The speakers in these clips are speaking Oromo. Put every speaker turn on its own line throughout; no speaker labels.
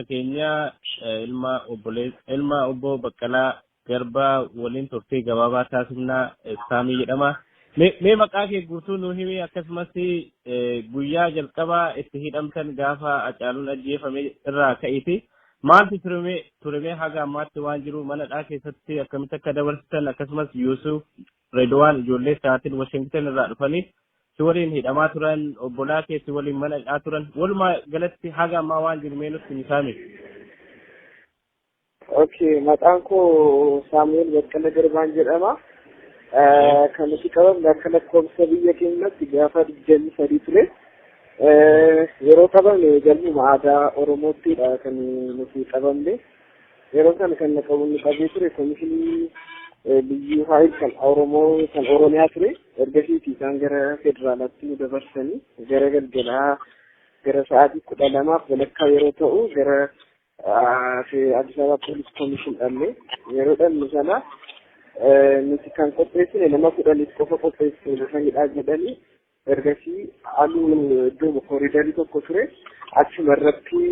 Keenya ilma obbo Baqqalaa Garbaa waliin turtii gabaabaa taasifnaa. Saamii jedhama. Mee maqaa kee guutuu nuu himi, akkasumas guyyaa jalqabaa itti hidhamtan gaafa Hacaaluun ajjeefame irraa ka'iti. Maaltu turemee haga ammaatti waan jiru, mana hidhaa keessatti akkamitti akka dabarsitan, akkasumas Yuusuf Redwaan ijoollee isaatiin Washington irraa dhufanii si waliin hidhamaa turan, obbolaa kee si waliin mana hidhaa turan, walumaa galatti haga ammaa waan jiru mee nutti himi, Saami.
Okay, maqaan koo Saamu'eel Baqqala Garbaan jedhama. Kan nuti qabamne akka lakkoofsa biyya keenyatti gaafa 23 ture. Yeroo qabamne galmuma aadaa Oromoottidha kan nuti qabamne. Yeroo kana kan nu qabee ture komishinii liyyuu haayil kan Oromoo kan Oromiyaa ture. Ergasiiti isaan gara federaalaatti nu dabarsanii gara galgalaa gara sa'aatii 12:30 yeroo ta'u gara Addis Ababa Police Commission dhanne. Yeroo dhannu sana nuti kan qopheessine nama 10f qofa qopheessine lafa hidhaa jedhanii, ergasii aluu iddoo kooriidarii tokko ture achuma irratti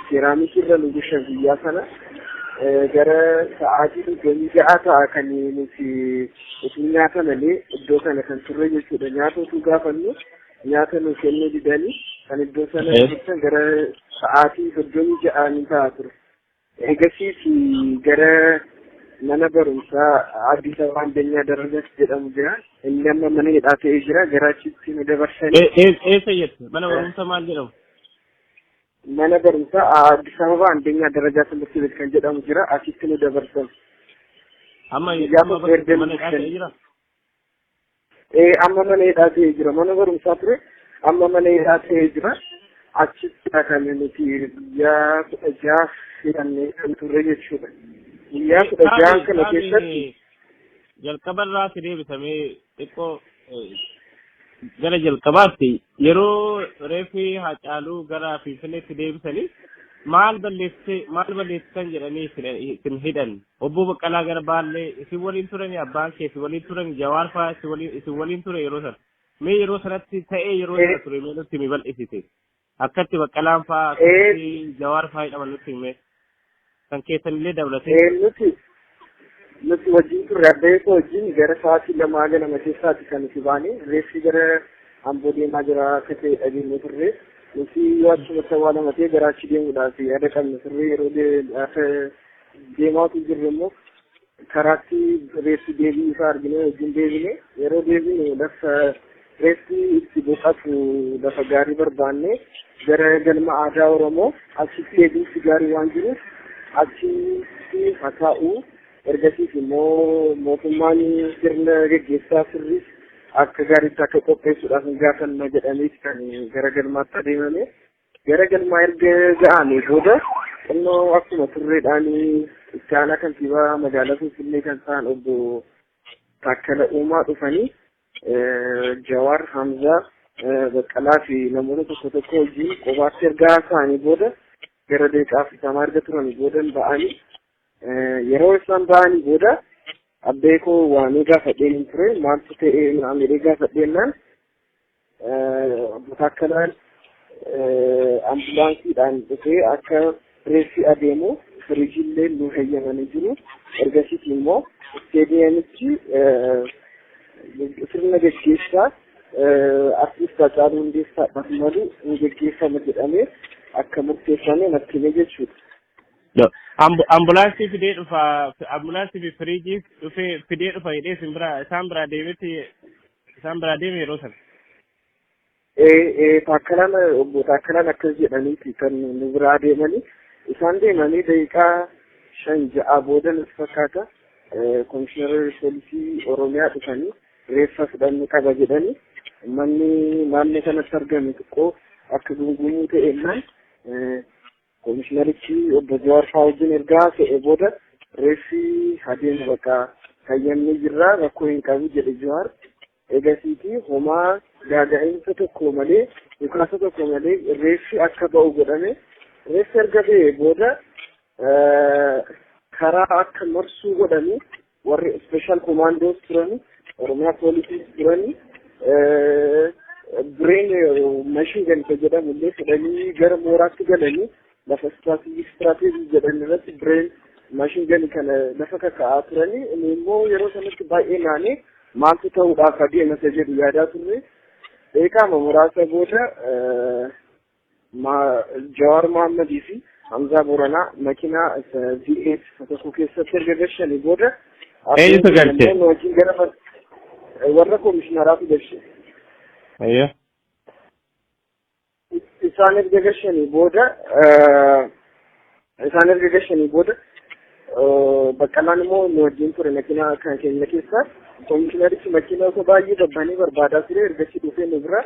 seeraamikii irra nu bushan. Guyyaa sana gara sa'aatii 36 ta'a kan nuti utuu nyaata malee iddoo kana kan turre jechuudha. Nyaata utuu gaafannu nyaata nu kennuu didanii kan iddoo sana turtan gara sa'aatii 36 ni ta'a ture. Ergasiis gara mana barumsaa Addis Ababa Andanyaa Darajas jedhamu jira. Inni amma mana hidhaa ta'ee jira. Gara achitti nu dabarsanii.
Eessa jette? Mana barumsaa maal jedhamu?
Mana barumsaa Addis Ababa Andanyaa Darajaa Timirti Beet kan jedhamu jira. Achitti nu dabarsan.
Amma amma mana hidhaa ta'ee jira?
Amma mana hidhaa ta'ee jira. Mana barumsaa ture. Amma mana hidhaa ta'ee jira. Achitti kan nuti guyyaa 16 hidhannee kan turre jechuudha. Guyyaa 16 kana keessatti.
Jalqabarraa si deebisamee xiqqoo gara jalqabaatti, yeroo reeffi Haacaaluu gara Finfinneetti deebisanii maal balleessite, maal balleessitan jedhanii isin hidhan? Obbo Baqqalaa Garbaallee isin waliin turani, abbaan kee isin waliin turani, Jawaar fa'aa isin waliin ture yeroo sana. Mee yeroo sanatti ta'ee yeroo sana ture mee nutti himi, bal'isite. Akkatti Baqqalaan fa'aa, akkatti Jawaar fa'aa hidhaman nutti himi. Kan keessanillee dabalatee.
Nuti wajjin turre. Abbee koo wajjin gara sa'aatii 2 ganama keessaati kan nuti baane. Reeffi gara Amboo deemaa jira akka ta'e dhageenye turre. Nuti yoo achumatti awwaalama ta'e gara achi deemuudhaaf yaada qabna turre. Yeroo deemaatu jirru immoo karaatti reeffi deebii isaa argine wajjin deebine. Yeroo deebinu lafa reeffi itti boqatu lafa gaarii barbaanne gara galma aadaa Oromoo achitti eegumsi gaarii waan jiruuf achitti haa taa'u, ergasiis immoo mootummaan sirna geggeessaa sirriis akka gaariitti akka qopheessuudhaaf hin gaafanna jedhameeti kan gara galmaatti adeemame. Gara galmaa erga ga'anii booda xinnoo akkuma turreedhaan itti aanaa kantiibaa magaalaa Finfinnee kan ta'an obbo Taakkala Uumaa dhufanii Jawaar, Hamzaa, Baqqalaa fi namoota tokko tokko wajjin qobaatti erga haasa'anii booda gara daqiiqaa 40 erga turanii booda ba'anii, yeroo isaan ba'anii booda abbee koo waamee gaafadheen hin ture, maaltu ta'e naan jedhee gaafadheennaan obbo Taakkalaan ambulaansiidhaan dhufee akka reeffi adeemu firiijiillee nu heeyyamanii jiru. Ergasiis immoo isteediyeemichi sirna geggeessaa artist Haacaaluu Hundeessaadhaaf malu ni geggeeffama jedhamee akka murteeffame natti hime jechuudha.
Ambulaansii fidee dhufa, ambulaansii fi firiijii dhufee fidee dhufa jedhee isin biraa isaan biraa deemetti, isaan biraa deeme yeroo sana.
Taakkalaan, obbo Taakkalaan akkas jedhaniiti kan nu biraa deemanii. Isaan deemanii daqiiqaa 5 6 booda nutti fakkaata komishinarri poolisii Oromiyaa dhufanii reeffa fudhannu qaba jedhanii, manni naannoo kanatti argame xiqqoo akka gungumuu ta'ennaan komishinarichi obbo Jawaar fa'aa wajjin ergaa fe'e booda reeffi adeemu bakka hayyamni jirra, rakkoo hin qabu jedhe Jawaar. Egasiiti homaa gaaga'insa tokko malee, dhukaasa tokko malee reeffi akka ba'u godhame. Reeffi erga ba'e booda karaa akka marsuu godhame. Warri special commandos turani, Oromiyaa poolisiis turani, bireen machine gun jedhamu illee fudhanii gara mooraatti galanii Lafa istiraatiijii jedhan irratti bireen machine gun kana lafa kaka'aa turanii, inni immoo yeroo sanatti baay'ee naanee maaltu ta'uudhaaf adeema isa jedhu yaadaa turre. Beekama muraasa booda Jawaar Mohammadii fi Hamzaa Booranaa makiinaa V8 tokko keessatti erga gashanii booda.
Eenyutu galche?
Wajjin gara warra koomishinaraatu galche.
Ayyoo.
Isaan erga gashanii booda Baqqalaan immoo nu wajjin ture makiinaa kan keenya keessa. Koomishinarichi makiinaa osoo baay'ee babbanee barbaadaa ture, ergasii dhufee nu bira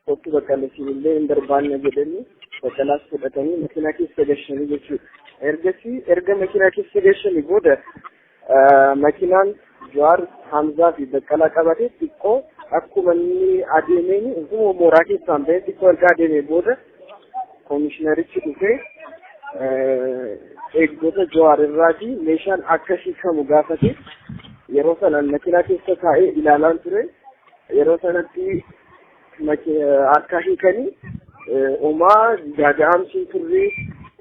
kottu, Baqqalasiin illee hin barbaanne jedhanii Baqqalaas fudhatanii makiinaa keessa gashanii jechuudha. Ergasii erga makiinaa keessa gashanii booda makiinaan Jawaar, Hamzaa fi Baqqalaa qabatee xiqqoo akkuma inni adeemeen, utuma mooraa keessaan bahee xiqqoo erga adeemee booda, koomishinarichi dhufee eegdota Jawaar irraatii meeshaan akka hiikamu gaafate. Yeroo sana makiinaa keessa taa'ee ilaalaan ture. Yeroo sanatti harka hiikanii homaa gaaga'amsiin turre.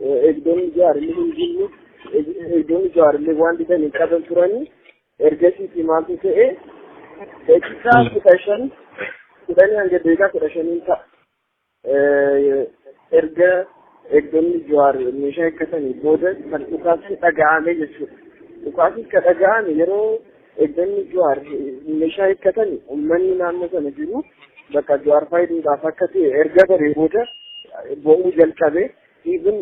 Eegdonni Jawaar illee hin jinnu, eegdonni Jawaar illee waan didan hin qaban turanii. Ergasiiti maaltu ta'e? Daqiiqaa 15, 10 hanga daqiiqaa 15n ta'a. Erga eegdonni Jawaar meeshaa hiikkatanii booda kan dhukaasni dhaga'ame jechuudha. Dhukaasni kan dhaga'ame yeroo eegdonni Jawaar meeshaa hiikkatan, uummanni naannoo sana jiru bakka Jawaar faayiduudhaaf akka ta'e erga baree booda bo'uu jalqabe. Even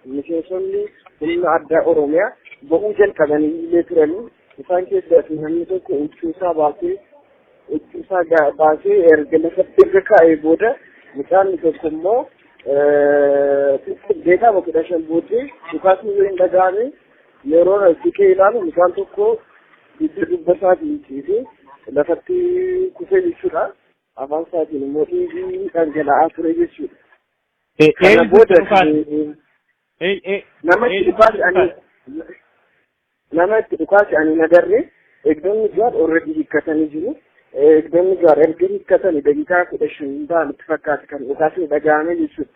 miseensonni humna addaa Oromiyaa bo'uu jalqabanii illee turanii, isaan keessaa namni tokko huccuu isaa baasee erga lafatti erga kaa'ee booda, mucaan tokko immoo daqiiqaa 15 booddee dhukaasni yoo hin dhaga'ame, yeroo siqee ilaalu mucaan tokko dugda dubba isaatiin ciisee lafatti kufee jechuudha. Afaan isaatiin immoo dhiigni dhangala'aa ture jechuudha. Kana booda nama itti dhukaase ani hin agarre. Eegdonni Jawaar already hiikkatanii jiru. Eegdonni Jawaar erga hiikkatanii daqiiqaa 15 ta'an itti fakkaate kan dhukaasni dhaga'ame jechuudha.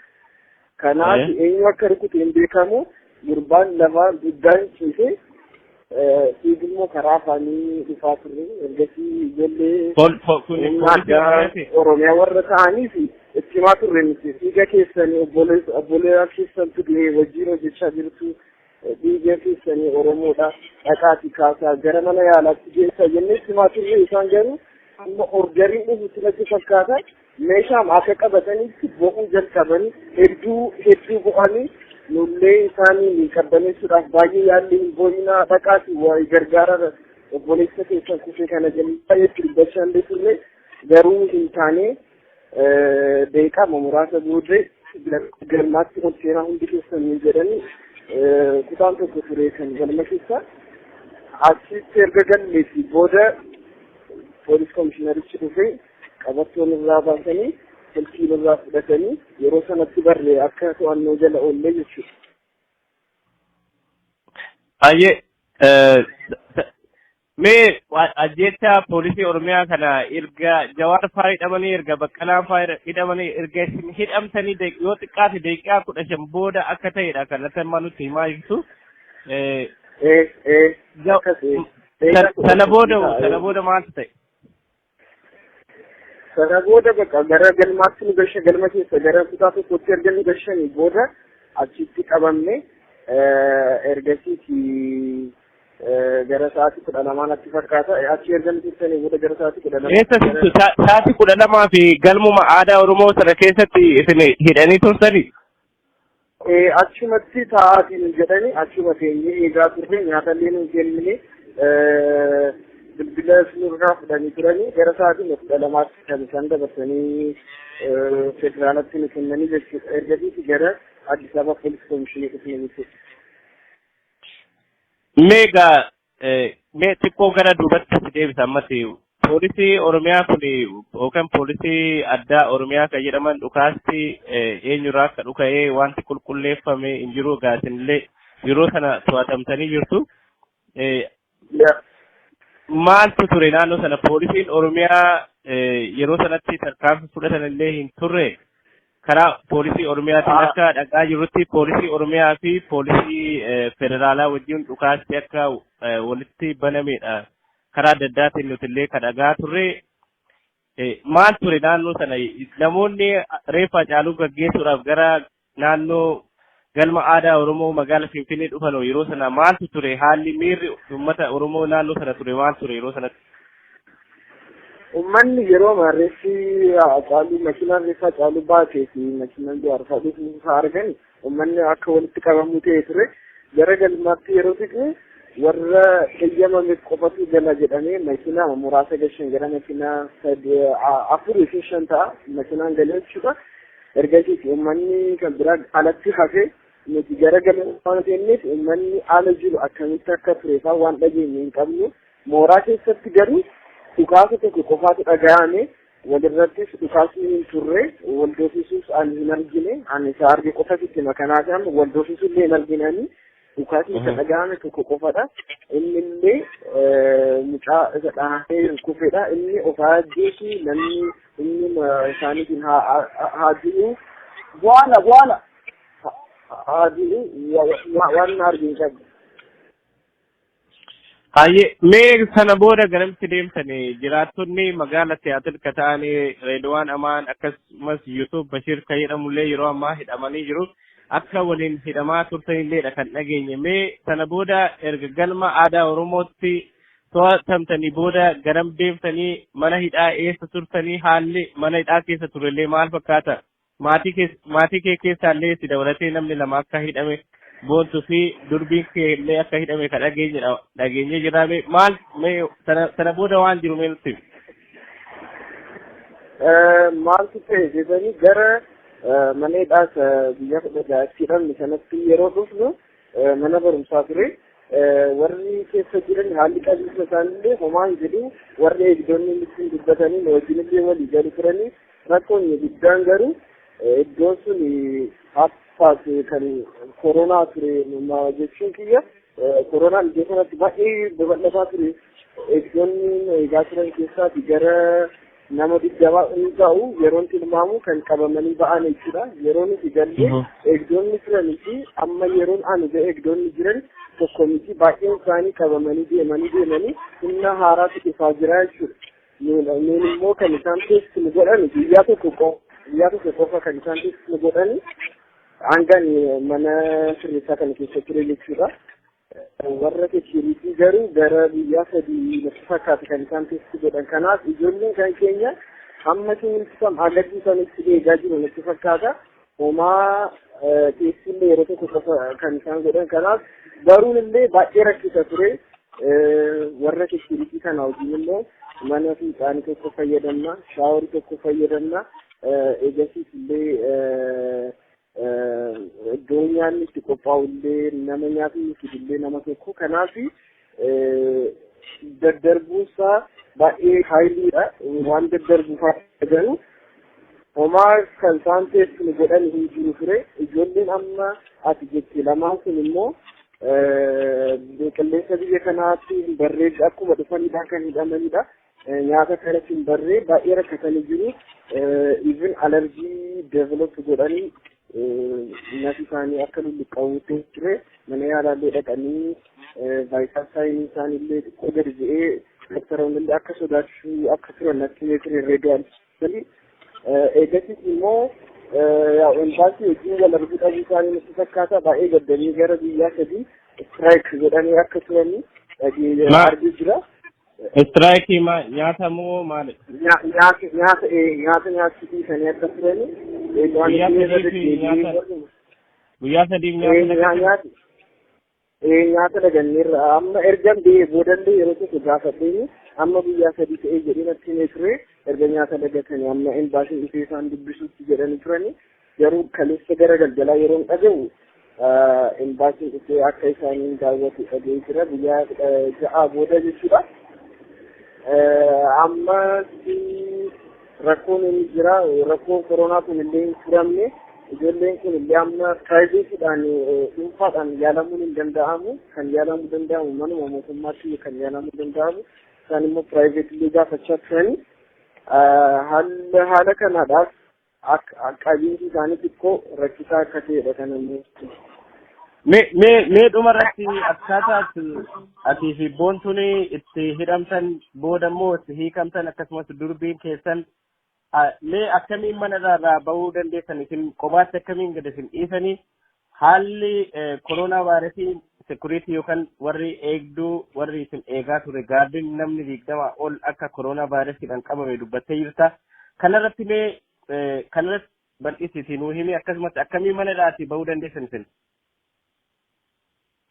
Kanaaf eenyu akka rukute hin beekamu, gurbaan lafaa guddaan ciisee dhiigni immoo karaa afaanii dhufaa ture. Ergasii ijoollee humna addaa Oromiyaa warra ta'anii fi itti himaa turre nuti, dhiiga keessanii obboleessa keessantu du'ee, wajjin hojjechaa jirtu, dhiiga keessanii Oromoodha, dhaqaati kaasaa, gara mana yaalaatti geessaa jennee itti himaa turre. Isaan garuu amma orderiin dhufutti natti fakkaata meeshaam akka qabatanitti bo'uu jalqabanii, hedduu hedduu bo'anii, nullee isaanii qabbaneessuudhaaf baay'ee yaalli, hin bo'inaa, dhaqaati waa gargaara obboleessa keessan kufee kana jennee baay'ee dubbachaa illee turre. Garuu hin taane. Daqiiqaa muraasa booddee galmaatti ol seenaa hundi keessanii jedhanii, kutaan tokko ture kan galma keessa. Achitti erga galleefi booda poolis komishinarichi dhufee qabattoon irraa baasanii silkiin irraa fudhatanii, yeroo sanatti barree akka to'annoo jala oollee jechuudha.
Baay'ee mee ajjeechaa poolisii Oromiyaa kana erga Jawaar faa hidhamanii, erga Baqqalaan faa hidhamanii, erga isin hidhamtanii yoo xiqqaate daqiiqaa 15 booda akka ta'edha kan natti amma nutti himaa jirtu. Sana booda maaltu ta'e?
Sana booda bakka gara galmaatti nu gasha, galma keessa gara kutaa tokkotti erga nu gashanii booda achitti qabamne. Ergasiiti gara sa'aatii 12 natti fakkaata. Achi erga nu tursanii booda gara sa'aatii 12.
Eessa sittu sa'aatii 12 fi galmuma aadaa Oromoo sana keessatti isin hidhanii tursanii?
Achumatti taa'aatiin jedhanii achuma teenyee eegaa turre. Nyaatallee nu kennine, bilbila nurraa fudhanii turanii, gara sa'aatii 12tti kan isaan dabarsanii federaalatti nu kennanii jechuudha. Ergasiiti gara Addis Ababa Poolis Komishinii dhufne jechuudha.
Mee egaa mee xiqqoo gara duubatti si deebisa ammas. Poolisii Oromiyaa kun yookaan poolisii addaa Oromiyaa kan jedhaman dhukaasti eenyurraa akka dhuka'ee wanti qulqulleeffame hin jiru. Egaa isinillee yeroo sana to'atamtanii jirtu. Maaltu ture naannoo sana? Poolisiin Oromiyaa yeroo sanatti tarkaanfii fudhatan illee hin turre. Karaa poolisii Oromiyaatiin akka dhaqaa jirrutti poolisii Oromiyaa fi poolisii federaalaa wajjin dhukaasti akka walitti banamedha. Karaa adda addaatiin nuti illee kan dhagaa turre. Maal ture naannoo sana? Namoonni reeffa Haacaaluu gaggeessuudhaaf gara naannoo galma aadaa Oromoo magaalaa Finfinnee dhufan yeroo sana maaltu ture? Haalli miirri uummata Oromoo naannoo sana ture maal ture yeroo sanatti?
Uummanni yeroo reeffi Haacaaluu, makiinaan reeffa Haacaaluu baatee fi makiinaan Jawaar dhufu argan, uummanni akka walitti qabamuu ta'e ture. Gara galmaatti yeroo siqnu warra eeyyamame qofatu gala jedhamee makiinaa muraasa gashan, gara makiinaa afurii fi shan ta'a makiinaan galee jechuudha. Ergasiis uummanni kan biraa alatti hafe. Nuti gara galma waan seenneef uummanni ala jiru akkamitti akka ture fa'aa waan dhageenye hin qabnu. Mooraa keessatti garuu dhukaasa tokko qofaatu dhaga'ame. Walirrattis dhukaasni hin turre. Wal doofisuus ani hin argine. Ani isa arge qofasitti makanaaf amma wal doofisuu illee hin argine. Ani dhukaasni isa dhaga'ame tokko qofadha. Inni illee mucaa isa dhahamee kufedha. Inni of haa ajjeesu, namni inni isaaniitiin haa du'u, bu'aala bu'aala haa du'u, waan arginu hin qabu.
Hayyee, mee sana booda garamtti deemtanii? Jiraattonni magaala Siyaatil ka ta'anii Reedwaan Amaan akkasumas Yusuf Bashir kan jedhamullee yeroo ammaa hidhamanii jiru. Akka waliin hidhamaa turtanilleedha kan dhageenye. Mee sana booda erga galma aadaa Oromootti to'atamtanii booda garam deemtanii? Mana hidhaa eessa turtanii? Haalli mana hidhaa keessa turellee maal fakkaata? Maatii kee keessaallee si dabalatee namni lama akka hidhame, Boontuu fi durbiin kee illee akka hidhame kan dhageenyedha, dhageenyee jirra. Mee maal, mee sana booda waan jiru mee nutti himi.
Maaltu ta'e jedhanii, gara mana hidhaas guyyaa 16tti hidhamne sanatti yeroo dhufnu mana barumsaa ture. Warri keessa jiran haalli qabiinsa isaanillee homaa hin jedhu. Warri eegdonni ittiin dubbatanii nu wajjin illee walii galu turanii. Rakkoon guddaan garuu iddoon sun haffaas kan koronaa ture jechuun kiyya, koronaan iddoo sanatti baay'ee babal'ataa ture. Eegdonni eegaa turan keessaati gara nama 20 hin ta'u yeroon tilmaamu kan qabamanii ba'an jechuudha. Yeroo nuti galle eegdonni turanii fi amma yeroon ani ga'e eegdonni jiran tokko miti. Baay'een isaanii qabamanii deemanii deemanii humna haaraatu dhufaa jira jechuudha. Nuun immoo kan isaan test nu godhan guyyaa tokko qofa, guyyaa tokko qofa kan isaan test nu godhan hanga mana sirreessaa kana keessa ture jechuudha. Warra security garuu gara guyyaa 3 natti fakkaata kan isaan test godhan. Kanaaf ijoolleen kan keenya hamma isaan agarsiisanitti eegaa jiru natti fakkaata. Homaa test illee yeroo tokko qofa kan isaan godhan. Kanaaf baruun illee baay'ee rakkisa ture. Warra security kana wajjin immoo mana fincaanii tokko fayyadamna, shower tokko fayyadamna. Eegasiis illee iddoo nyaanni itti qophaa'u illee nama nyaata illee nama tokko. Kanaaf daddarbuunsaa baay'ee haayiliidha. Waan daddarbuuf garuu homaa kan isaan teessuma godhan hin jiru ture. Ijoolleen amma ati jette lamaan sun immoo qilleensa biyya kanaatti hin barree, akkuma dhufanidha kan hidhamanidha. Nyaata kanatti hin barree, baay'ee rakkatanii jiru. Even allergy develop godhanii nyaati isaanii akka lulluqqa'uutti ture. Mana yaalaallee dhaqanii vital sign isaanii illee xiqqoo gadi bu'ee doktaroonni illee akka sodaachuu akka turan natti himee ture Reedwaan. Eegasis immoo embaasii wajjin wal arguu dhabuu isaanii natti fakkaata, baay'ee gaddanii gara guyyaa 3 strike godhanii akka turanii argee jira.
Strike nyaata moo maali?
Nyaata, nyaata, nyaata nyaachuu dhiisanii akka turanii.
Guyyaa 3f nyaata?
Nyaata nyaata daganneerra. Amma ergan ba'ee boodallee yeroo tokko gaafadheeni, amma guyyaa 3 ta'ee jedhee natti himee ture. Erga nyaata dagatanii amma embaasiin dhufee isaan dubbisuutti jedhanii turanii. Garuu kaleessa gara galgalaa yeroon dhaga'u embaasiin dhufee akka isaaniin daawwatu dhaga'ee jira, guyyaa 16 booda jechuudha. Amma rakkoon inni jira, rakkoon koronaa kun illee hin furamne. Ijoolleen kun illee amma privateiidhaan, dhuunfaadhaan yaalamuun hin danda'amu. Kan yaalamuu danda'amu manuma mootummaatti kan yaalamuu danda'amu. Isaan immoo private illee gaafachaa turani. Haala kanaadhaaf Akka qabiinsi isaanii xiqqoo rakkisaa akka ta'edha kan inni.
Mee dhumarratti akkaataa ati fi Boontuun itti hidhamtan, booda immoo itti hiikamtan, akkasumas durbiin keessan mee akkamiin mana irraa bahuu dandeessan? Isin kophaatti akkamiin gad isin dhiisanii? Haalli koronaa vaayirasii, security yookaan warri eegduu, warri isin eegaa ture gaardiin namni 20 ol akka koronaa vaayirasiidhaan qabame dubbattee jirta. Kanarratti mee kanarratti bal'isiitii nuu himi, akkasumas akkamiin mana irraatii bahuu dandeessan isin?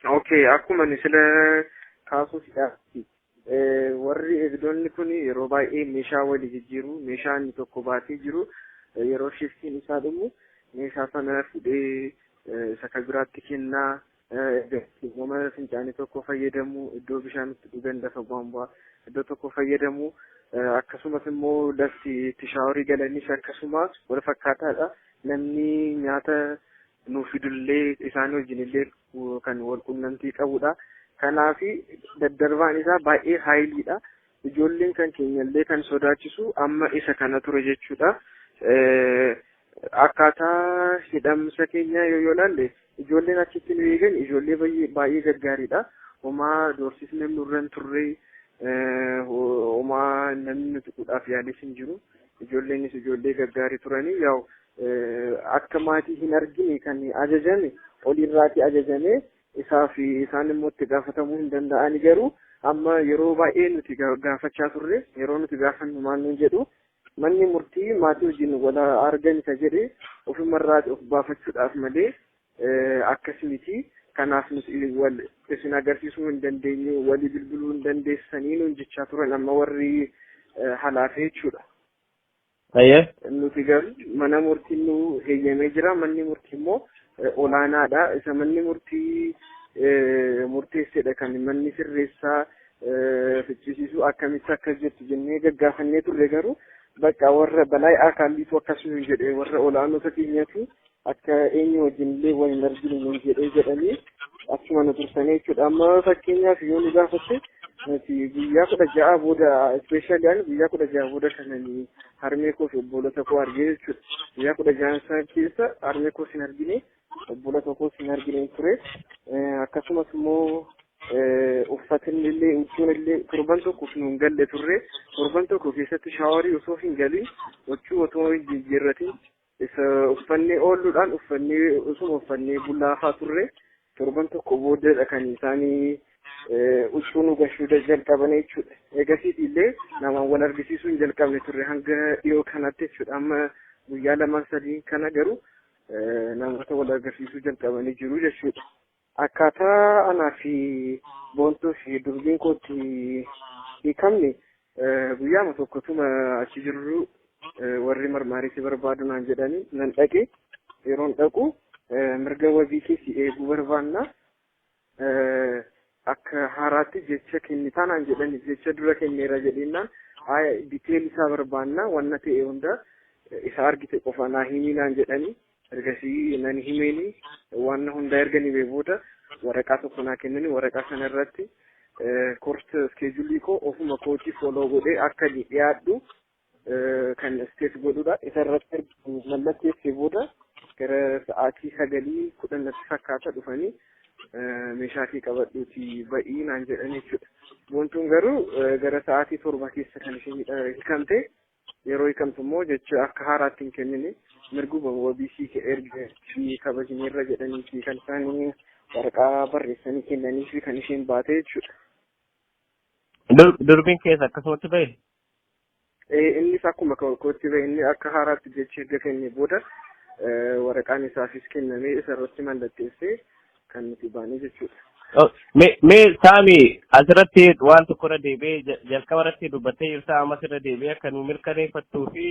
Okay, akkuma ani sila kaasuuf warri eegdonni kun yeroo baay'ee meeshaa walii jijjiiru. Meeshaa inni tokko baatee jiru yeroo shiftiin isaa dhumu meeshaa sana fuudhee isa kan biraatti kennaa. Mana fincaanii tokko fayyadamu, iddoo bishaan itti dhugan, lafa bu'aan iddoo tokko fayyadamu, akkasumas immoo lafti itti shaaworii galanis akkasuma wal fakkaataadha. Namni nyaata nuuf fidullee isaan wajjin illee kan wal qunnamtii qabudha. Kanaaf daddarbaan isaa baay'ee haayiliidha. Ijoolleen kan keenyallee kan sodaachisu amma isa kana ture jechuudha. Akkaataa hidhamsa keenyaa yoo ilaalle, ijoolleen achitti nu eegan ijoollee baay'ee gaggaariidha. Homaa doorsisni nurra hin turre, homaa namni nu tuquudhaaf yaales hin jiru. Ijoolleenis ijoollee gaggaarii turanii, yaa'u akka maatii hin argine kan ajajame olirraati ajajame isaa fi isaan immoo itti gaafatamuu hin danda'ani. Garuu amma yeroo baay'ee nuti gaafachaa turre, yeroo nuti gaafannu maal nuun jedhu? Manni murtii maatii wajjin wal argan isa jedhe ofumarraati of baafachuudhaaf malee akkas miti. Kanaaf nuti wal isin agarsiisuu hin dandeenyu, walii bilbiluu hin dandeessanii nuun jechaa turan amma warri halaafee jechuudha. Nuti garuu mana murtiin nu heeyyamee jira. Manni murtii immoo olaanaadha. Isa manni murtii murteessedha kan manni sirreessaa fichisiisu, akkamitti akkas jettu jennee gaggaafannee turre. Garuu bakka warra balaa akaaliitu akkasuma jedhe, warra olaanota keenyatu akka eenyu wajjin illee wal hin arginu nuun jedhee jedhanii achuma nu tursanii jechuudha. Amma fakkeenyaaf yoo nu gaafatte, nuti guyyaa 16 booda, especially ani guyyaa 16 booda kanani harmee koo fi obbolota koo argee jechuudha. Guyyaa 16 isaa keessa harmee koo sin argine, obbolota koo sin argine ture. Akkasumas immoo uffatni illee, huccuun illee torban tokkoof nu hin galle turre. Torban tokko keessatti shaaworii osoo hin galin, huccuu otoo hin jijjiirratin, isa uffannee oolluudhaan uffannee, osuma uffannee bullaafaa turre. Torban tokko booddeedha kan isaanii huccuu nu gashuu jalqaban jechuudha. Eegasiiti illee namaan wal argisiisuu hin jalqabne turre hanga dhiyoo kanatti jechuudha. Amma guyyaa lamaan sadii kana garuu namoota wal agarsiisuu jalqabanii jiru jechuudha. Akkaataa anaa fi Boontuu fi durbiin kootti hiikamne, guyyaama tokkotuma achi jirru warri marmaarii si barbaadu naan jedhanii nan dhaqe. Yeroon dhaqu mirga wabii keessi eeguu barbaanna, akka haaraatti jecha kennitaa naan jedhani. Jecha dura kenneera jedhennaan, haya, detail isaa barbaanna, wanna ta'e hunda isa argite qofa naa himii naan jedhani. Ergasii nan himeeni, waan hunda erga himee booda waraqaa tokko naa kennani. Waraqaa sana irratti court schedule koo ofuma kootii follow godhee akka dhiyaadhu kan state godhudha. Isa irratti mallatteessee booda gara sa'aatii 9:10 natti fakkaata dhufanii meeshaa kee qabadhuuti ba'ii naan jedhan jechuudha. Boontuun garuu gara sa'aatii 7 keessa kan isheen hiikamte. Yeroo hiikamtu immoo jecha akka haaraatti hin kennine, mirguma wabii erga kabajneerra jedhanii fi kan isaan waraqaa barreessanii kennanii fi kan isheen baate jechuudha.
Durbiin keessa akkasumatti bahe?
Innis akkuma kootti bahe. Inni akka haaraatti jecha erga kenne booda waraqaan isaafis kennamee isarratti mallatteessee kan nuti baane jechuudha.
Mee Saami, asirratti waan tokko irra deebi'ee, jalqaba irratti dubbattee jirta, ammas irra deebi'ee akka nu mirkaneeffattuu fi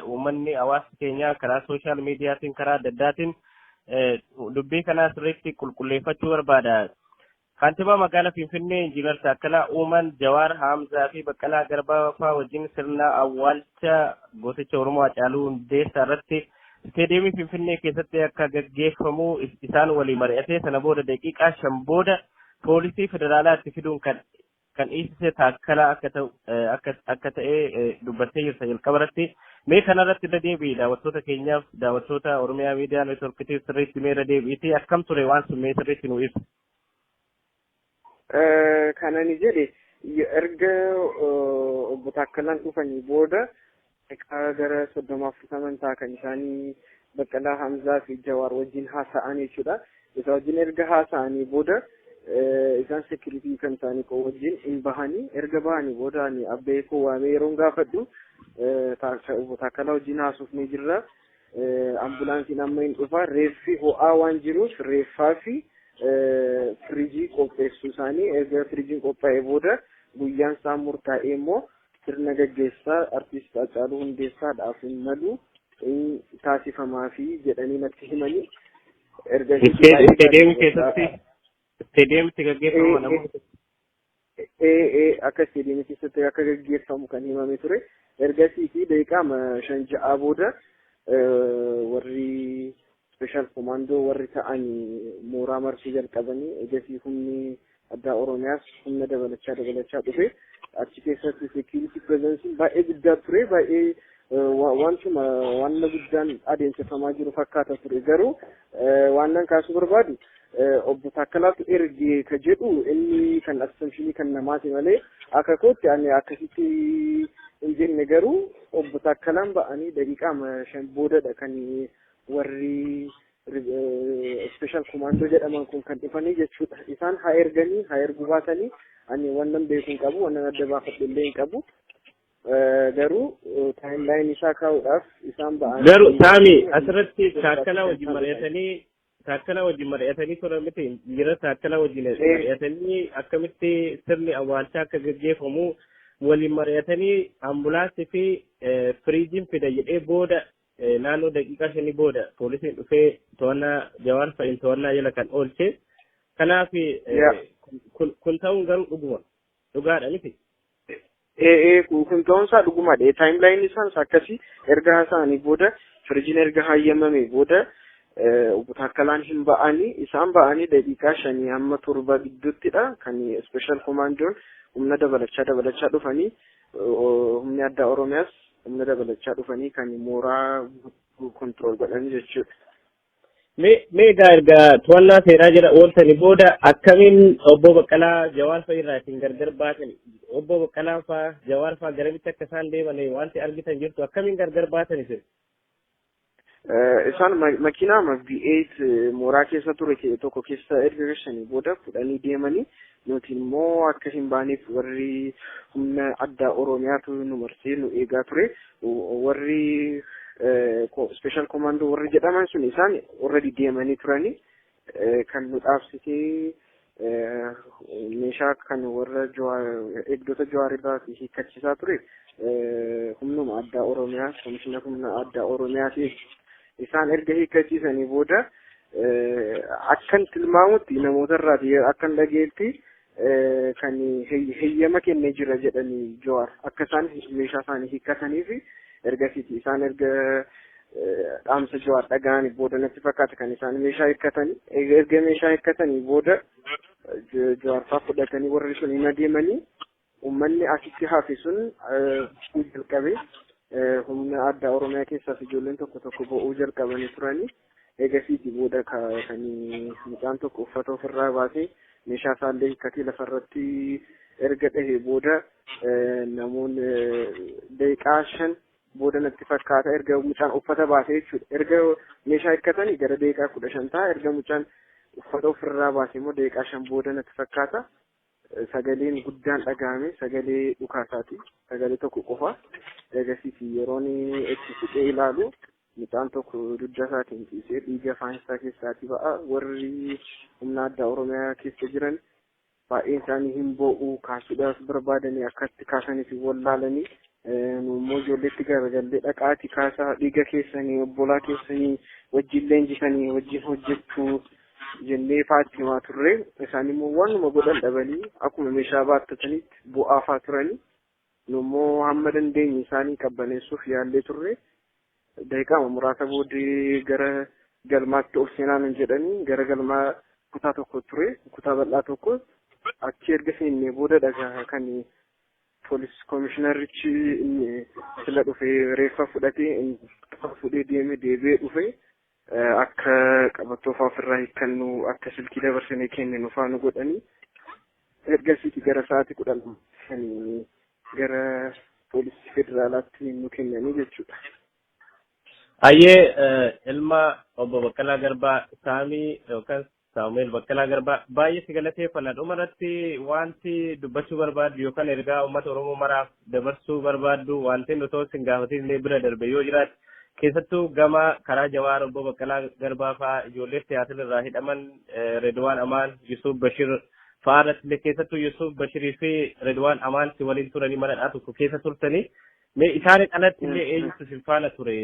uummanni, hawaasni keenya karaa social mediaatiin, karaa adda addaatiin dubbii kana sirriitti qulqulleeffachuu barbaada. Kantiibaa magaalaa Finfinnee Injiinar Taakkalaa Uumaan Jawaar, Haamzaa fi Baqqalaa Garbaa fa'aa wajjin sirna awwaalcha gooticha Oromoo Hacaaluu Hundeessaa irratti isteediyeemii Finfinnee keessatti akka gaggeeffamu isaan walii mari'atee, sana booda daqiiqaa 5 booda poolisii federaalaa itti fiduun kan dhiisise Taakkalaa akka ta'u akka ta'e dubbattee jirta jalqaba irratti. Mee kanarratti irra deebi'i, daawwattoota keenyaaf, daawwattoota Oromiyaa Miidiyaa Neetworkitiif sirriitti mee irra deebi'itii akkam ture waan sun mee sirriitti nu ibsi.
Kan ani jedhe, erga obbo Taakkalaan dhufanii booda gara 30, 40 ta'a kan isaanii Baqqalaa Hamzaa fi Jawaar wajjin haasa'an jechuudha. Isa wajjin erga haasa'anii booda isaan security kan isaanii koo wajjin hin bahanii. Erga bahanii booda ani abbee koo waamee yeroon gaafadhu, obbo Taakkalaa wajjin haasofnee jirra. Ambulaansiin amma hin dhufa, reeffi ho'aa waan jiruuf reeffaa fi firiijii qopheessuu isaanii, erga firiijiin qophaa'ee booda guyyaan isaa murtaa'ee immoo sirna gaggeessaa artiist Haacaaluu Hundeessaadhaaf hin malu taasifamaa fi jedhanii natti himanii.
Erga Isteediyeemii keessatti, isteediyeemitti gaggeeffama namoota.
Ee, akka isteediyeemii keessatti akka gaggeeffamu kan himame ture. Ergasii fi daqiiqaa 5, 6 booda warri special commando warri ta'an mooraa marsuu jalqabanii, ergasii humni addaa Oromiyaas humna dabalachaa dabalachaa dhufe. Achi keessatti security presence baay'ee guddaa ture, baay'ee wantuma wanna guddaan adeemsifamaa jiru fakkaata ture. Garuu waan nan kaasuu barbaadu, obbo Taakkalaatu erge ka jedhu inni kan assumption kan namaati malee akka kootti ani akkasitti hin jenne. Garuu obbo Taakkalaan ba'anii daqiiqaa 5 boodadha kan warri special commando jedhaman kun kan dhufanii jechuudha. Isaan haa erganii haa erguu baatanii ani wannan beeku hin qabu, wannan adda baafadhu illee hin qabu. Garuu timeline isaa kaa'uudhaaf isaan ba'anii.
Garuu Saami, asirratti Taakkalaa wajjin mari'atanii turan miti jira? Taakkalaa wajjin mari'atanii akkamitti sirni awwaalchaa akka gaggeeffamu waliin mari'atanii, ambulaansii fi firiijiin fida jedhee booda naannoo daqiiqaa 5 booda poolisiin dhufee to'annaa Jawaar fa'in to'annaa jala kan oolche. Kanaaf kun ta'uun garuu dhuguma dhugaadha miti?
Ee, kun ta'uunsaa dhugumadha. Timeline isaas akkasii, erga haasa'anii booda, firiijiin erga hayyamame booda obbo Taakkalaan hin ba'anii, isaan ba'anii daqiiqaa 5 hamma 7 gidduuttidha kan special commandoon humna dabalachaa dabalachaa dhufanii, humni addaa Oromiyaas humna dabalachaa dhufanii kan mooraa control godhanii jechuudha.
Mee egaa erga to'annaa seeraa jala ooltanii booda akkamiin obbo Baqqalaa, Jawaar fa'a irraa isin gargar baatan? Obbo Baqqalaa fa'a, Jawaar fa'a garamitti akka isaan deeman wanti argitan jirtu? Akkamiin gargar baatan isin?
Isaan makiinaa V8 mooraa keessa ture tokko keessa erga gashanii booda fudhanii deemanii, nuti immoo akka hin baaneef warri humna addaa Oromiyaatu nu marsee nu eegaa ture. Warri special commando warri jedhaman sun isaan already deemanii turanii. Kan nu dhaabsisee meeshaa kan warra eegdota Jawaar irraa hiikkachiisaa ture humnuma addaa Oromiyaa, komishina humna addaa Oromiyaati. Isaan erga hiikkachiisanii booda akkan tilmaamutti namoota irraati akkan dhageetti kan heeyyama kennee jira jedhanii Jawaar akka isaan meeshaa isaanii hiikkatanii fi ergasiiti isaan erga dhaamsa Jawaar dhaga'anii booda natti fakkaata kan isaan meeshaa hiikkatanii. Erga meeshaa hiikkatanii booda Jawaar fa'aa fudhatanii warri sun hin adeemanii, uummanni asitti hafe sun jalqabe humna addaa Oromiyaa keessaas ijoolleen tokko tokko bo'uu jalqabanii turanii. Eegasiiti booda kan mucaan tokko uffata ofirraa baasee meeshaa isaallee hiikkatee lafarratti erga dhahee booda, namoonni daqiiqaa 5 booda natti fakkaata erga mucaan uffata baasee jechuudha. Erga meeshaa hiikkatanii gara daqiiqaa 15 ta'a. Erga mucaan uffata ofirraa baasee immoo daqiiqaa 5 booda natti fakkaata. Sagaleen guddaan dhagahame, sagalee dhukaasaati. Sagalee tokko qofa. Eegasiiti yeroon itti siqee ilaalu mucaan tokko dugda isaatiin ciisee dhiiga afaan isaa keessaatii ba'a. Warri humna addaa Oromiyaa keessa jiran baay'een isaanii hin boo'u, kaasuudhaaf barbaadanii akkatti kaasaniif hin wallaalanii. Nu immoo ijoolleetti garagallee, dhaqaati kaasaa, dhiiga keessanii, obbolaa keessanii wajjin leenjisanii wajjin hojjechuu jennee faatti himaa turre. Isaan immoo waanuma godhan dhabanii akkuma meeshaa baattatanitti bu'aa faa turanii. Nu immoo hamma dandeenye isaanii qabbaneessuuf yaallee turre. Daqiiqaama muraasa booddee gara galmaatti ol seenaa nun jedhanii, gara galmaa kutaa tokko ture, kutaa bal'aa tokko, achi erga seennee booda dhagaa kan Poolis koomishinarichi inni sila dhufee reeffa fudhatee, fuudhee deemee deebi'ee dhufee, akka qabattoo fa'aa ofirraa hiikkannu, akka silkii dabarsinee kenninu fa'aa nu godhanii, ergasiiti gara sa'aatii 12 gara poolisii federaalaatti nu kennanii jechuudha.
Hayyee, ilma obbo Baqqalaa Garbaa Saamii yookaan Saamu'eel Baqqalaa Garbaa, baay'ee si galateeffanna. Dhuma irratti wanti dubbachuu barbaaddu yookaan ergaa uummata Oromoo maraaf dabarsuu barbaaddu, wanti nuti osoo sin gaafatin illee bira darbe yoo jiraate, keessattuu gama karaa Jawaar, obbo Baqqalaa Garbaa fa'aa, ijoollee siyaasaa irraa hidhaman Redwaan Amaan, Yusuf Bashir fa'aa irratti illee, keessattuu Yusuf Bashirii fi Redwaan Amaan si waliin turanii mana dhaa tokko keessa turtanii, mee isaaniin alatti illee eenyutu sin faana ture?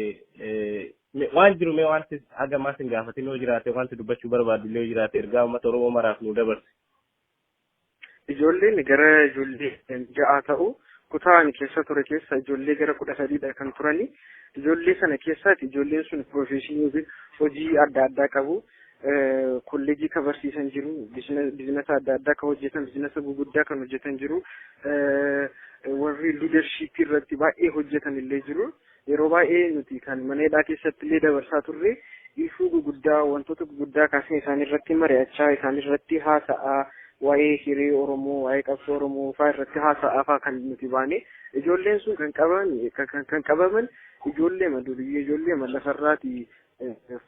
Waan jiru mee wanti hagamaa sin gaafatin yoo jiraate, wanti dubbachuu barbaaddu illee yoo jiraate, ergaa uummata Oromoo maraaf nu dabarse.
Ijoolleen gara ijoollee 6 ta'u. Kutaa ani keessa ture keessa ijoollee gara 13dha kan turani. Ijoollee sana keessaati ijoolleen sun profession yookiin hojii adda addaa qabu. Kolleejii kan barsiisan jiru, business adda addaa kan hojjetan, business guguddaa kan hojjetan jiru. Warri leadership irratti baay'ee hojjetan illee jiru. Yeroo baay'ee nuti kan mana hidhaa keessatti illee dabarsaa turre ifuu guguddaa, wantoota guguddaa kaasnee isaan irratti mari'achaa, isaan irratti haasa'aa, waa'ee hiree Oromoo, waa'ee qabsoo Oromoo fa'aa irratti haasa'aa fa'aa kan nuti baane. Ijoolleen sun kan qabaman ijoollee duriyyee, ijoollee lafarraati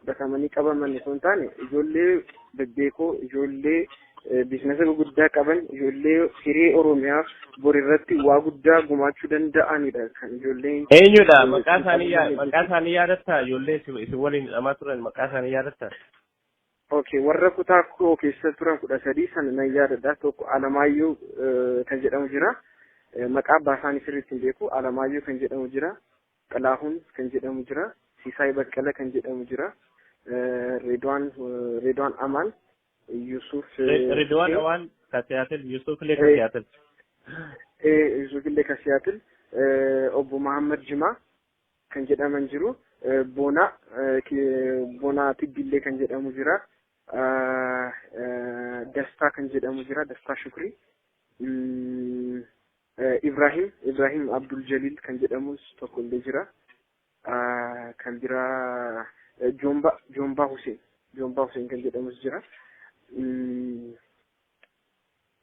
fudhatamanii qabaman osoo hin taane, ijoollee bebbeekoo, ijoollee business guguddaa qaban, ijoollee hiree Oromiyaa bor irratti waa guddaa gumaachuu danda'anidha kan ijoolleen.
Eenyudha? Maqaa isaanii yaadattaa? Ijoollee isin waliin hidhamaa turan maqaa isaanii yaadattaa?
Okay, warra kutaa koo keessa turan 13 sana nan yaadadha. Tokko Alamaayyoo kan jedhamu jira. Maqaa abbaa isaanii sirriitti hin beeku. Alamaayyoo kan jedhamu jira. Xilaahuun kan jedhamu jira. Sisaay Baqqala kan jedhamu jira. Redwaan Amaan, Yusuf.
Redwaan Amaan ka Siyaatil, Yusuf illee ka Siyaatil.
Yusuf illee ka Siyaatil. Obbo Mahammad Jimaa kan jedhaman jiru. Boonaa Tibbillee kan jedhamu jira. Dastaa kan jedhamu jira. Dastaa Shukrii. Ibrahim Abdul Jalil kan jedhamus tokko illee jira. Kan biraa Joombaa Hussein kan jedhamus jira.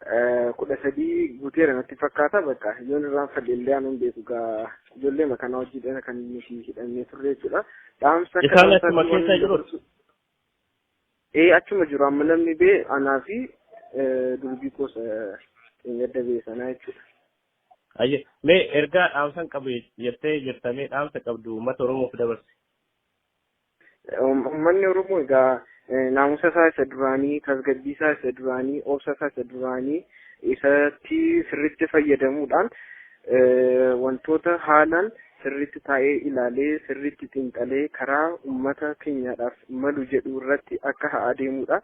13 guuteera natti fakkaata. Bakka yoon irraan fadhe illee aanuun beeku gaa, ijoollee makanaa hojiidhaan kan nuti hidhamnee turre jechuudha.
Dhaamsa akka Isaan achuma keessa jiru?
Ee, achuma jiru. Amma namni bee anaa fi durbii koos gadda bee sanaa jechuudha.
Ayyee, mee ergaa dhaamsan qabu jettee jirta, mee dhaamsa qabdu uummata Oromoof dabarsi.
Uummanni Oromoo egaa naamusa isaa isa duraanii, tasgabbii isaa isa duraanii, obsa isaa isa duraanii isatti sirriitti fayyadamuudhaan, wantoota haalaan sirriitti taa'ee ilaalee, sirriitti xiinxalee, karaa uummata keenyaadhaaf malu jedhu irratti akka haa adeemudha.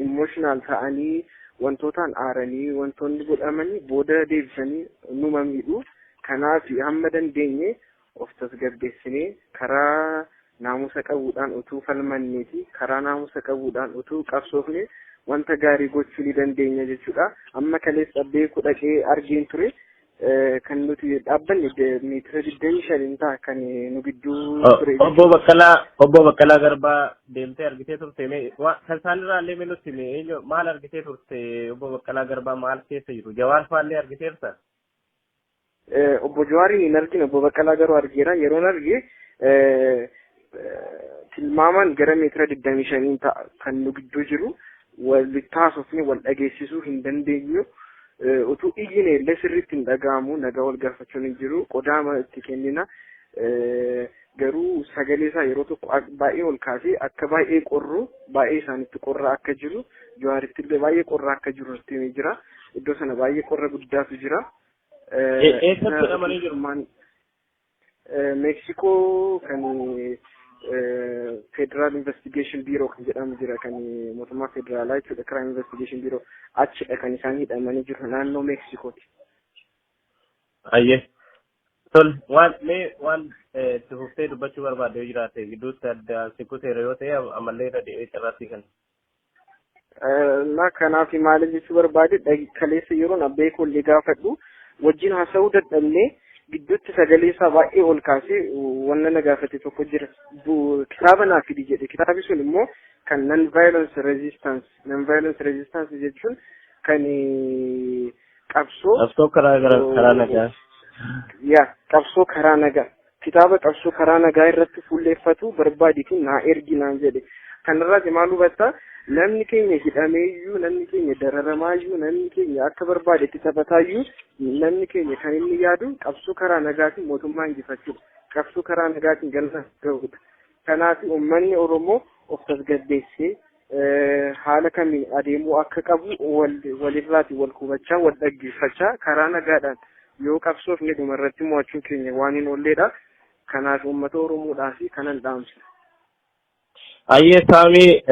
Emotional ta'anii, wantootaan aaranii wantoonni godhamanii booda deebisanii numa miidhu. Kanaaf hamma dandeenye of tasgabbeessinee karaa naamusa qabuudhaan utuu falmanneeti, karaa naamusa qabuudhaan utuu qabsoofne, wanta gaarii gochuu ni dandeenya jechuudha. Amma kaleessa beeku dhaqee argeen ture. Kan nuti dhaabbanne meetira 25 ta'a kan nu gidduu ture.
Obbo Baqqalaa Garbaa deemtee argitee turte, mee kan isaanirraa illee mee nutti mee eenyu, maal argitee turte? Obbo Baqqalaa Garbaa maal keessa jiru? Jawaar fa'aa argiteerta?
Obbo Jawaariin hin argine, obbo Baqqalaa garuu argeera. Yeroon arge tilmaamaan gara meetira 25 ta'a kan nu gidduu jiru. Walitti haasofne wal dhageessisuu hin dandeenyu. Utuu iyyine illee sirriitti hin dhaga'amu. Nagaa wal gaafachuun hin jiru. Qodaama itti kennina. Garuu sagalee isaa yeroo tokko baay'ee ol kaasee akka baay'ee qorru, baay'ee isaanitti qorra akka jiru, Jawaaritti illee baay'ee qorra akka jiru nutti himee jira. Iddoo sana baay'ee qorra guddaatu jira.
Eessatti hidhamanii jiru?
Meeksikoo kan Federal Investigation Bureau kan jedhamu jira, kan mootummaa federaalaa jechuudha. Crime Investigation Bureau, achidha kan isaan hidhamanii jiru, naannoo Meeksikooti.
Ayyee. Tol, waan mee waan itti fuftee dubbachuu barbaadde yoo jiraate, gidduutti adda si kuteera yoo ta'e, ammallee irra deebi'ee carraasii kan.
Na kanaaf maal jechuu barbaade, kaleessa yeroon abbee koollee gaafadhu Wajjin haasa'uu dadhabnee gidduutti sagalee isaa baay'ee ol kaasee wanna na gaafate tokko jira. Kitaaba naa fidi jedhe. Kitaabi sun immoo kan non violence resistance. Non violence resistance jechuun kan qabsoo
Qabsoo karaa nagaa.
Yaa, qabsoo karaa nagaa. Kitaaba qabsoo karaa nagaa irratti fuulleeffatu barbaaditu naa ergi naan jedhe. Kanarraati maal hubattaa? Namni keenya hidhameeyyuu, namni keenya dararamaayyuu, namni keenya akka barbaadetti taphataayyuu, namni keenya kan inni yaadu qabsoo karaa nagaatiin mootummaa injifachuudha. Qabsoo karaa nagaatiin galma gahuudha. Kanaaf uummanni Oromoo of tasgabbeessee haala kamiin adeemuu akka qabu walirraati wal hubachaa, wal dhaggeeffachaa, karaa nagaadhaan yoo qabsoofne dhumarratti mo'achuun keenya waan hin oolledha. Kanaaf uummata Oromoodhaaf kanan dhaamsa.
Ayyee Saamii,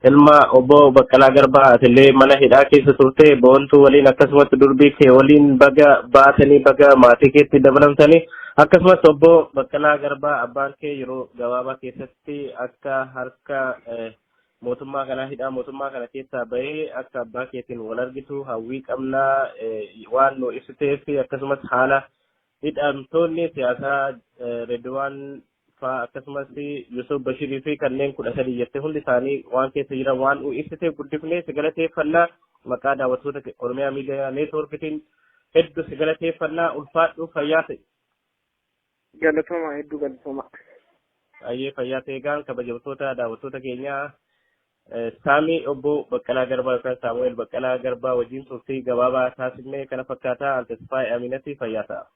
ilma obbo Baqqalaa Garbaa, atillee mana hidhaa keessa turte Boontuu waliin, akkasumas durbii kee waliin baga baatanii, baga maatii keetti dabalamtanii, akkasumas obbo Baqqalaa Garbaa abbaan kee yeroo gabaabaa keessatti akka harka mootummaa kanaa, hidhaa mootummaa kana keessaa bahee akka abbaa keetiin wal argitu hawwii qabnaa. Waan nu ibsiteef, akkasumas haala hidhamtoonni siyaasaa Redwaan faa, akkasumas Yusuf Bashirii fi kanneen 13 jettee hundi isaanii waan keessa jiran waan nu ibsiteef guddifnee si galateeffannaa. Maqaa daawwattoota Oromiyaa Miidiyaa Neetwoorkitiin hedduu si galateeffannaa. Ulfaadhu, fayyaa ta'e.
Galatoomaa, hedduu galatoomaa.
Baay'ee fayyaa ta'e. Egaan kabajamtoota daawwattoota keenyaa, Saamii obbo Baqqalaa Garbaa yookaan Saamu'eel Baqqalaa Garbaa wajjin turtii gabaabaa taasifnee kana fakkaataa. Antasfaayee Aminati, fayyaa ta'a.